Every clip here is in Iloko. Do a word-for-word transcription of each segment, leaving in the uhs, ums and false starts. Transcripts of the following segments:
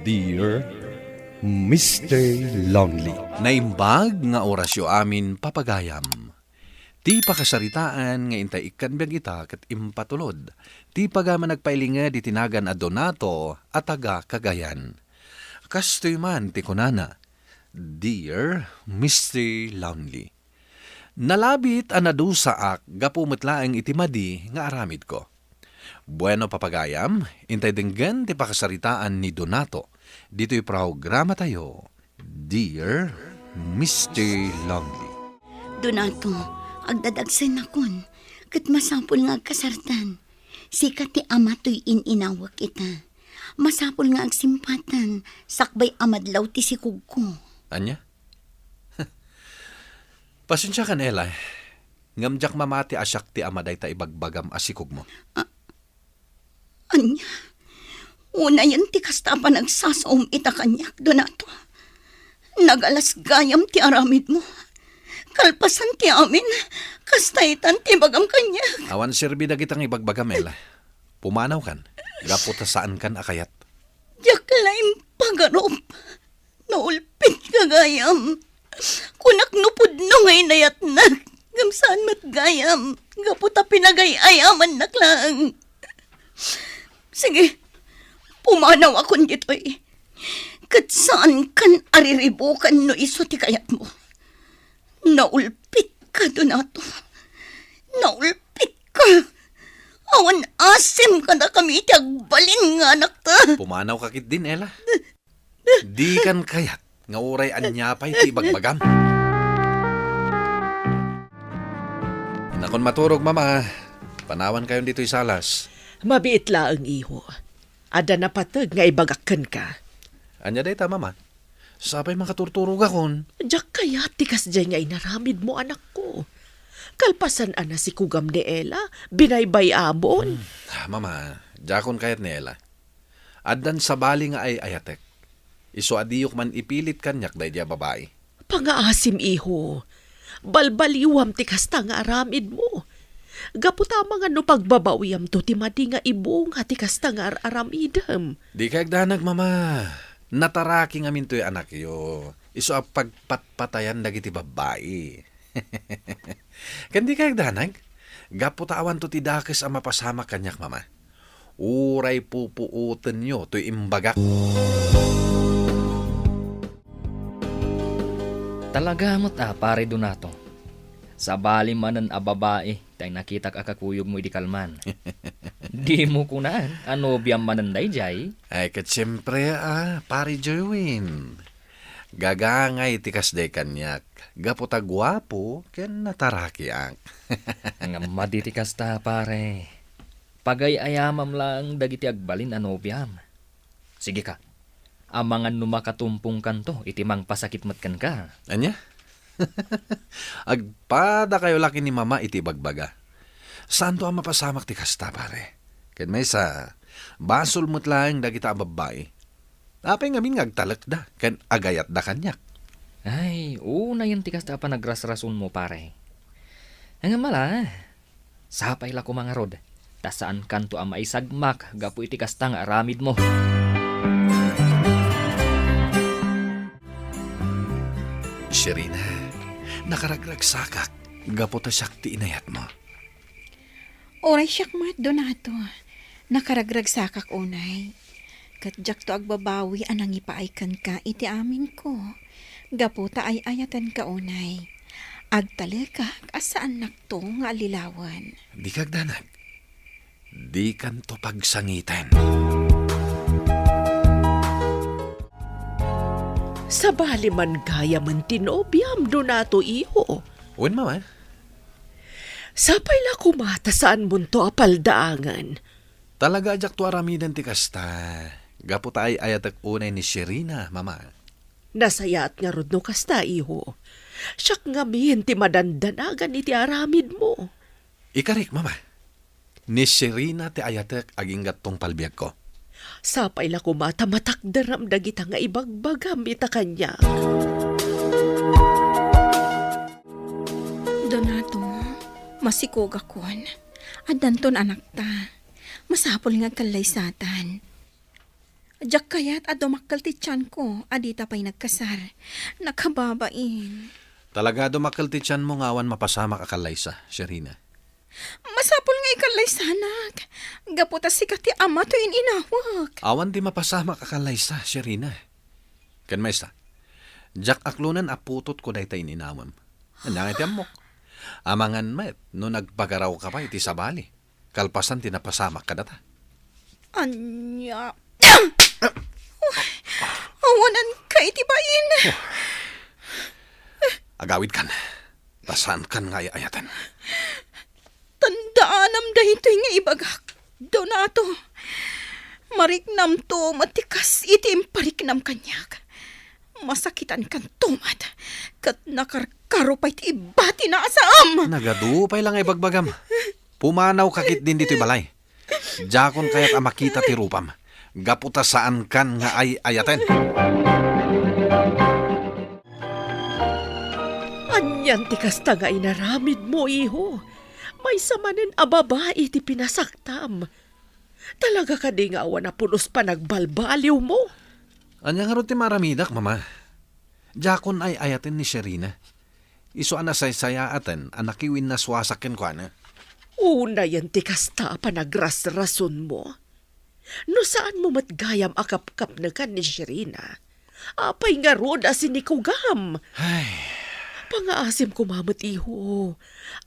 Dear Mister Lonely. Naimbag nga orasyo amin, papagayam. Ti pakasaritaan nga intay ikkan biag ita ket impatulod ti pagayam a nagpailinged iti nagan a Donato a taga Cagayan. Kastoy man ti kunana, Dear Mister Lonely. Nalabit a nadusaak gapu met laeng iti madi nga aramidko. Bueno, papagayam, intay denggen ti pakasaritaan ni Donato ditoy programatayo, Dear Mister Lonely. Donato, agdadagsennakon, ket masapul nga agkasartan. Sika ti ama toy in-inawek ita. Masapul nga agsimpatan, sakbay a madlaw ti sikogko. Ania? Pasensiakan, Ella. Ngem diak mamati a siak ti ama dayta ibagbagam a sikogmo. A-, ania? Unayen ti kasta a panagsasaom ita kaniak, Donato. Nagalas gayam ti aramidmo. Kalpasan ti amin, kasta itan ti ibagam kaniak. Awan serbi dagita nga ibagbagam, Ella. Pumanawkan, gapu ta saankan a kayat. Diak la impagarup. Naulpitka gayam. Kunak no pudno nga inayatnak, ngem saan met gayam, gapu ta pinagay-ayamannak laeng. Sige, pumanawakon ditoy. Ket saankan a riribukan no isu ti kayatmo. Naulpitka, Donato. Naulpitka. Awan asim kadakami iti agbalin nga anakta. Pumanawka ketdin, Ella. Dikan kayat nga uray ania pay ti ibagbagam. Innakon maturog, Mama. Panawankayon ditoy salas. Mabiit laeng, iho. Adda napateg nga ibagak kenka. Ania dayta, Mama? Sapay makaturturogakon. Diak kayat ti kasdiay nga inaramidmo, anakko. Kalpasan a nasikogam ni Ella, binaybay-amon. Hmm, Mama, diakon kayat ni Ella. Addan sabali nga ay-ayatek. Isu a diyok man ipilit kaniak daydiay a babai. Pangaasim, iho. Balbaliwam ti kasta nga aramidmo. Gapu ta amangan no pagbabawiamto ti madi nga ibunga ti kasta nga ar-aramidem. Dika agdanag, Mama. Nataraki ngamin toy anakyo. Isu a pagpatpatayan dagiti babbai. Ken dika agdanag, gapu ta awanto ti dakes a mapasamak kaniak, Mama. Uray pupuotenyo toy imbagak. Talaga met a, Pare Donato. Sabali manen a babai tay nakitak a kakuyogmo idi kalman. Dimo kunan a nobiam manen daydiay? Ay, ket siempre a, Pare Jerwin. Gagangay ti kasdiay kaniak, gapu ta guapo ken natarakiak. Ngem madi ti kasta, pare. Pagay-ayamam laeng dagiti agbalin a nobiam. Sige ka, amangan no makatumpongkanto iti mangpasakit met kenka. Ania? Agpadakayo la ken ni Mama iti ibagbaga. Saanto a mapasamak ti kasta, pare. Ken maysa, basol met laeng dagita a babbai. Apay ngamin nga agtalekda ken agayatda kaniak? Ay, unayen ti kasta a panagrasrasonmo, pare. Ngem ala, sapay la koma ngarud, ta saankanto a maisagmak gapu iti kasta nga aramidmo. Sherina, nakaragragsakak gapu ta siak ti inayatmo. Uray siak met, Donato, nakaragragsakak unay. Ket diakto agbabawi a nangipaay kenka iti aminko, gapu ta ay-ayatenka unay. Agtalekak a saannakto nga allilawen. Dika agdanag. Dikanto pagsangiten. Sabali man gayamen ti nobiam, Donato, iho. Wen, Mama. Sapay la koma ta saanmonto a paldaangen. Talaga a diakto aramiden ti kasta, gapu ta ay-ayatek unay ni Sherina, Mama. Nasayaat ngarud no kasta, iho. Siak ngamin ti madandanagan iti aramidmo. Ikarik, Mama. Ni Sherina ti ayatek agingga tungpal biagko. Sapay la koma ta matakderam dagita nga ibagbagam ita kaniak. Donato, masikogakon. Addanton anakta. Masapul nga agkallaysatan. Diak kayat a dumakkel ti tianko a dita pay nagkasar. Nakababain. Talaga a dumakkel ti tianmo nga awan mapasamak a kallaysa, Sherina. Masapul nga ikallaysanak. Gapu ta sika ti ama to in-inawek. Awan ti mapasamak a kallaysa, Sherina. Ken maysa, diak aklonen a putotko dayta in-inawem. Ania nga ti ammok? Amangan met no nagpagaraw ka pay iti sabali, kalpasan ti napasamak kadata. Ania? Awanan ka iti bain. Agawidkan, ta saankan nga ay-ayaten. Tandaanam daytoy nga ibagak, Donato. Mariknamto met ti kas iti impariknam kaniak. Masakitankanto met, ket nakarkaro pay ti ibatina a saam. Nagadu pay la nga ibagbagam. Pumanawka ketdin ditoy balay. Diakon kayat a makita ti rupam, gapu ta saankan nga ay-ayaten. Anian ti kasta nga inaramidmo, iho? Maysa manen a babai ti pinasaktam. Talaga kadi nga awan a pulos panagbalbaliwmo? Ania ngarud ti maaramidak, Mama? Diakon ay-ayaten ni Sherina. Isu a nasaysayaaten a nakiwinnaswasak kenkuana. Unayen ti kasta a panagrasrasonmo. No saanmo met gayam a kapkapnekan ni Sherina, apay ngarud a sinikugam? Ay. Pangaasim koma met, iho.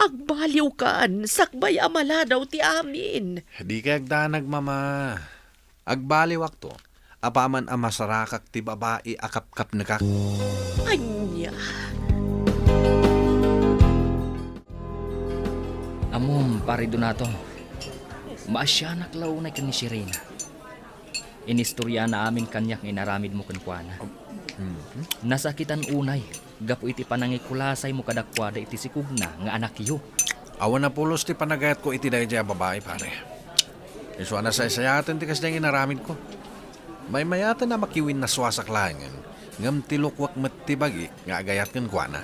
Agbaliwkan sakbay a maladaw ti amin. Dika agdanag, Mama. Agbaliwakto, apaman a masarakak ti babai a kapkapnekak. Ania? Ammom, Pare Donato, maasianak la unay ken ni Sherina. Inistoriana amin kaniak nga inaramidmo kenkuana. Mhm. Nasakitan unay gapu iti panangikulasaymo kadakuada iti sikugna nga anakyo. Awan a pulos ti panagayatko iti daydiay a babai, pare. Isu a nasaysayaaten ti kasdiay nga inaramidko. Maymayaten a makiwinnaswasak laengen, ngem ti lukuek met ti bagi nga agayat kenkuana.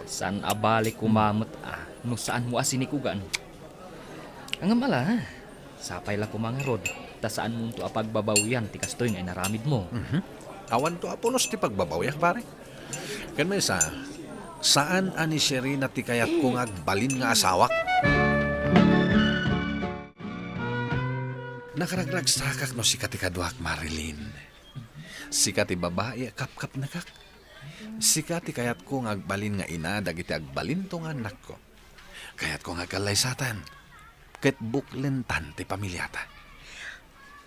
Saan a bale koma met a no saanmo a sinikugan. Ngem ala, sapay la koma ngarud, ta saanmonto a pagbabawian ti kastoy nga inaramidmo. Mhm. Awanto a pulos ti pagbabawiak, pare. Ken maysa, saan a ni Sherina ti kayatko nga agbalin nga asawak. Nakaragragsakak no sika ti kaduak, Marilyn. Sika ti babai a kapkapnekak. Sika ti kayatko nga agbalin nga ina dagiti agbalinto nga annakko. Kayatko nga agkallaysatan, ket buklentan ti pamiliata.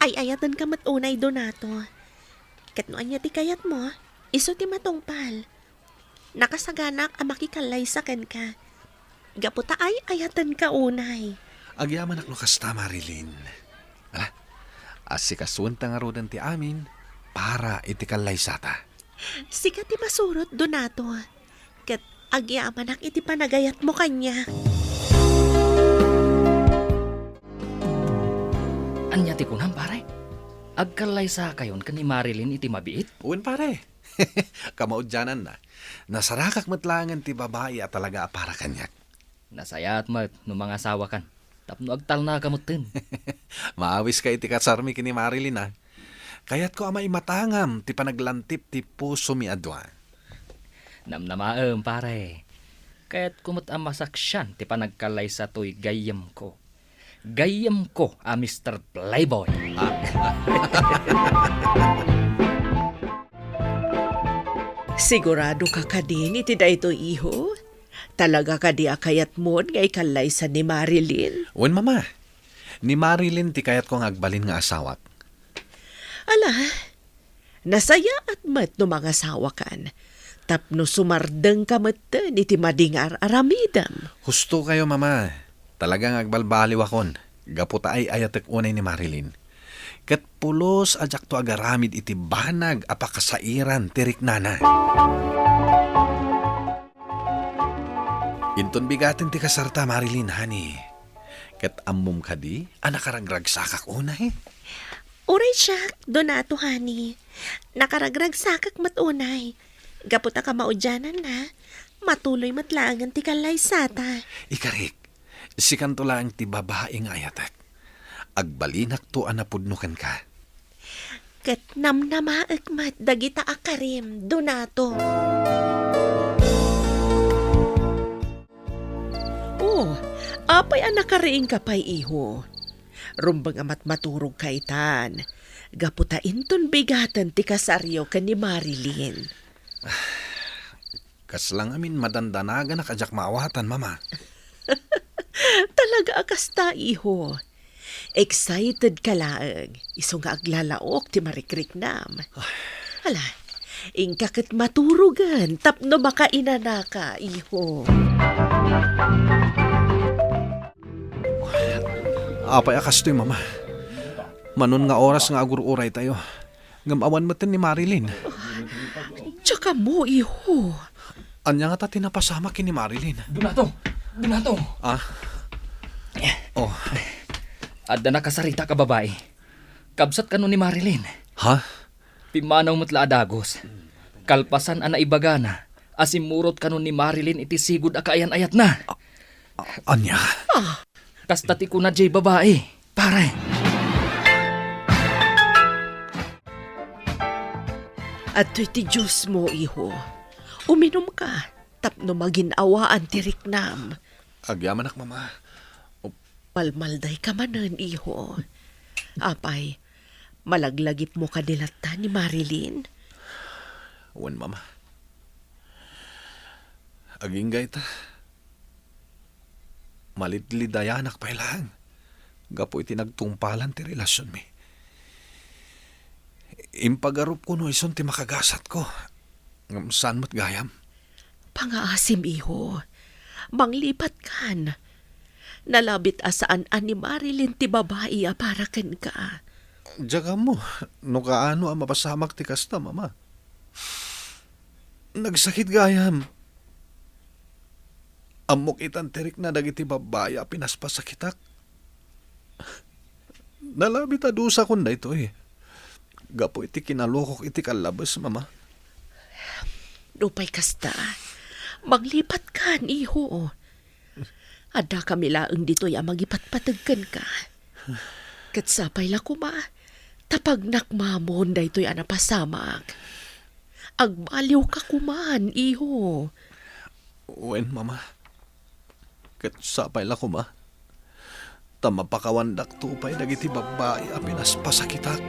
Ay-ayatenka met unay, Donato. Ket no ania ti kayatmo, isu ti matungpal. Nakasaganak a makikallaysa kenka. Gapu ta ay-ayatenka unay. Agyamanak no kasta, Marilyn. Ala, asikasoenta ngaruden ti amin para iti kallaysata. Sika ti masurot, Donato. Ket agyamanak iti panagayatmo kaniak. Ania ti kunam, pare? Agkallaysakayon ken ni Marilyn iti mabiit? Wen, pare. Kamaudiananna, nasarakak met laengen ti babai a talaga a para kaniak. Nasayaat met no mangasawakan tapno agtalnaka metten. Maawiska iti kasarmi ken ni Marilyn, a. Kayatko a maimatangam ti panaglantip ti pusomi a dua. Namnamaem, pare. Kayatko met a masaksian ti panagkallaysatoy gayyemko. Gayyemko a Mister Playboy. Siguradoka kadin iti daytoy, iho? Talaga kadi a kayatmon nga ikallaysa ni Marilyn? Wen, Mama. Ni Marilyn ti kayatko nga agbalin nga asawak. Ala, nasayaat met no mangasawakan, tapno sumardengka metten iti madi nga ar-aramidem. Husto kayo, Mama. Talaga nga agbalbaliwakon, gapu ta ay-ayatek unay ni Marilyn. Ket pulos a diakto agaramid iti banag a pakasairan ti riknana. Inton bigaten ti kasarta, Marilyn, honey. Ket ammom kadi a nakaragragsakak unay? Uray siak, Donato, honey. Nakaragragsakak met unay. Gapu ta kamaudiananna, matuloy met laengen ti kallaysata. Ikarik, sikanto laeng ti babai nga ayatek. Agbalinakto a napudno kenka. Ket namnamaek met dagita a karim, Donato. Oh, apay a nakariingka pay, iho? Rumbeng a matmaturogka itan. Gapu ta inton bigaten ti kasaryo ken ni Marilyn. Kasla ngamin madandanaganak a diak maawatan, Mama. Talaga a kasta, iho. Excited ka laeng, isu nga aglalaok ti marikriknam. Ala, inka ket maturogen tapno makainanaka, iho. Apay a kastoy, Mama? Manon nga oras nga agur-uraytayo. Ngem awan metten ni Marilyn. Diak ammo, iho. Ania ngata ti napasamak ken ni Marilyn? Donato! Donato! Ah? Oh. Adda nakasaritak a babai. Kabsat kano ni Marilyn. Ha? Pimmanaw met la a dagus. Kalpasan a naibagana a simmurot kano ni Marilyn iti sigud a kaayan-ayatna. A-, ania? Kasta ti kuna diay babai, pare. Adtoy ti juice mo, iho. Uminumka tapno magin-awaan ti riknam. Agyamanak, Mama. Malmaldayka manen, iho. Apay, malaglagipmo kadi latta ni Marilyn? Wen, Mama. Agingga ita. Malidlidayanak pay laeng gapu iti nagtungpalan ti relasionmi. Impagarupko no isun ti makagasatko, ngem saan met gayam. Pangaasim, iho. Manglipatkan. Nalabit a saan a ni Marilyn ti babai a para kenka. Diak ammo no kaano a mapasamak ti kasta, Mama. Nagsakit gayam. Ammok itan ti rikna dagiti babbai a pinaspasakitak. Nalabit a dusakon daytoy. Gapu iti kinalokok iti kallabes, Mama. Nupay kasta, manglipatkan, iho. Addakami laeng ditoy a mangipatpateg kenka. Ket sapay la koma, ta pagnakmamon daytoy a napasamak. Agbaliwka koman, iho. Wen, Mama. Ket sapay la koma, ta mapakawandakto pay dagiti babbai a pinaspasakitak.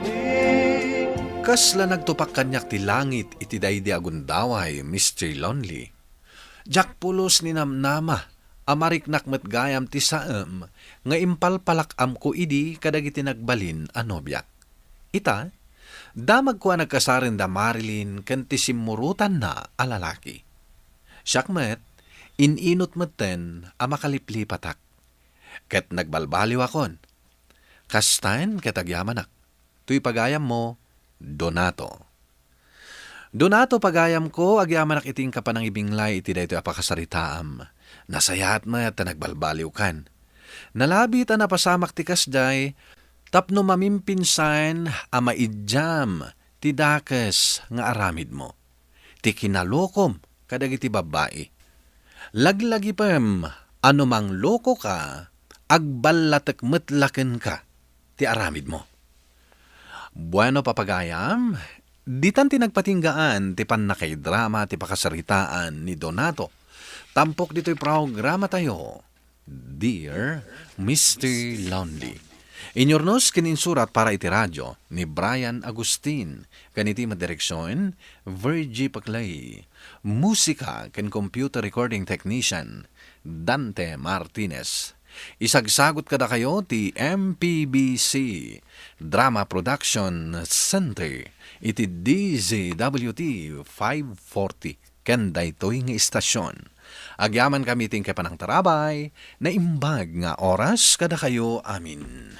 Kasla nagtupak kaniak ti langit iti daydi a gundaway, Mister Lonely. Diak pulos ni namnama a mariknak met gayam ti saem nga impalpalak-amko idi kadagiti nagbalin a nobiak. Ita, damagko a nagkasaren da Marilyn ken ti simmurotanna a lalaki. Siak met, in-inut metten a makaliplipatak. Ket nagbalbaliwakon. Kastaen ket agyamanak. Toy pagayammo, Donato. Donato, pagayamko, agyamanak iti inka panangibinglay iti daytoy a pakasaritaam. Nasayaat met ta nagbalbaliwkan. Nalabit a napasamak ti kasdiay tapno mamimpinsan a maidiam ti dakes nga aramidmo, ti kinalokom kadagiti babbai. Laglagipem a no manglokoka, agballatek met la kenka ti aramidmo. Bueno, papagayam, ditan ti nagpatinggaan ti pannakaidrama ti pakasaritaan ni Donato. Tampok ditoy programatayo, Dear Mister Lonely. Inyurnos ken insurat para iti radio ni Brian Agustin, ken iti madireksion, Virgie Paclay. Musika ken computer recording technician, Dante Martinez. Isagsagut kadakayo ti M P B C Drama Production Center iti D Z W T five forty ken daytoy nga istasion. Agyamankami ti inka panangtarabay, naimbag nga oras kadakayo amin.